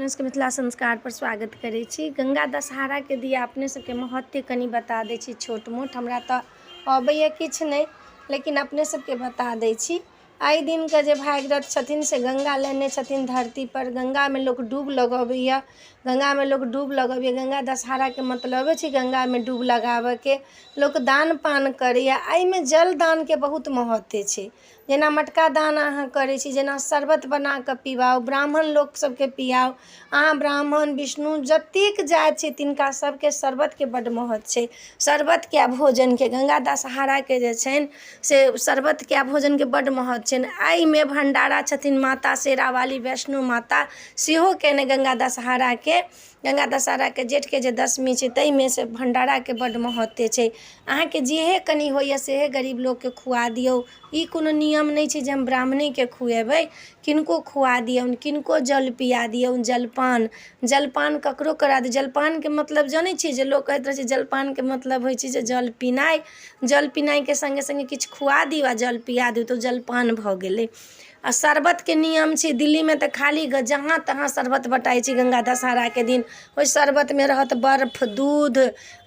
अपने सबके मिथिला संस्कारपर स्वागत करै छी। गंगा दशहराके दिया अपने सबके महत्व कनि बता दै छी। छोट मोट हमरा तऽ अबैए किछु नहि, लेकिन अपने सबके बता दै छी। एहि दिनके जे भागीरथ छथिन से गंगा लेने छथिन धरतीपर। गंगामे लोक डूब लगबैए, गंगामे लोक डूब लगबैए। गंगा दशहराके मतलबे छै गंगामे डूब लगाबऽके। लोक दान पान करैए। एहिमे जल दानके बहुत महत्व छै। जेना मटका दान अहाँ करै छी, जेना शरबत बना कऽ पिबाउ, ब्राह्मण लोक सभके पियाउ अहाँ। ब्राह्मण विष्णु जतेक जाति छै तिनका सभके शरबतके बड्ड महत्व छै, शरबतके आ भोजनके। गंगा दशहराके जे छनि से शरबतके आ भोजनके बड्ड महत्व छनि। एहिमे भण्डारा छथिन माता शेरावाली वैष्णो माता सेहो कयने। गंगा दशहराके जेठके जे दशमी छै, ताहिमे से भण्डाराके बड्ड महत्व छै। अहाँके जेहे कनि होइए, सेहे गरीब लोकके खुआ दियौ। ई कोनो नियम नहि छै जे हम ब्राह्मणेके खुएबै। किनको खुआ दियौन, किनको जल पिया दियौन। जलपान, जलपान ककरो करा दियौ। जलपानके मतलब जनै छियै जे लोक कहैत रहै छै? जलपानके मतलब होइ छै जे जल पिनाइ। जल पिनाइके सङ्गे सङ्गे किछु खुआ दियौ आ जल पिया दियौ तऽ ओ जलपान भऽ गेलै। आ शरबतके नियम छै, दिल्लीमे तऽ खाली जहाँ तहाँ शरबत बँटाइ छै गंगा दशहराके दिन। ओहि शरबतमे रहत बर्फ, दूध,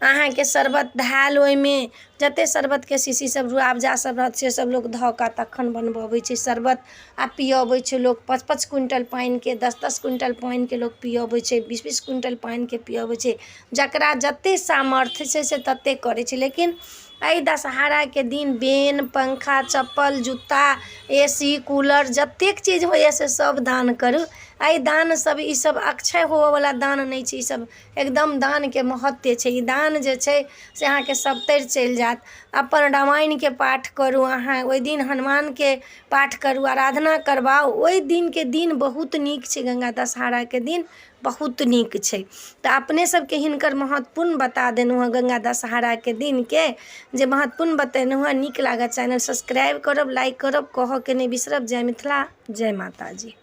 अहाँके शरबत धयल। ओहिमे जतेक शरबतके शीशी सब, रुआबजा सब रहत, से सब लोक धऽ कऽ तखन बनबबै छै शरबत आ पियबै छै लोक। 5-5 क्विंटल पानिके, 10-10 क्विंटल पानिके लोक पियबै छै, 20-20 क्विंटल पानिके पियबै छै। जकरा जतेक सामर्थ्य छै से ततेक करै छै। लेकिन एहि दशहराके दिन बेन, पंखा, चप्पल, जूता, ए सी, कूलर, जतेक चीज होइए से सब दान करू। एहि दान सब, ईसब अक्षय होबऽवला दान नहि छै। ईसब एकदम दानके महत्व छै। ई दान जे छै से अहाँके सभतरि चलि जायत। अपन रामायणके पाठ करू अहाँ ओहि दिन, हनुमानके पाठ करू, आराधना करबाउ। ओहि दिनके दिन बहुत नीक छै। गंगा दशहराके दिन बहुत नीक छै। तऽ अपने सबके हिनकर महत्वपूर्ण बता देलहुँ हँ। गंगा दशहराके दिनके जे महत्वपूर्ण बतेलहुँ हँ, नीक लागत चैनल सब्सक्राइब करब, लाइक करब, कहऽके नहि बिसरब। जय मिथिला, जय माताजी।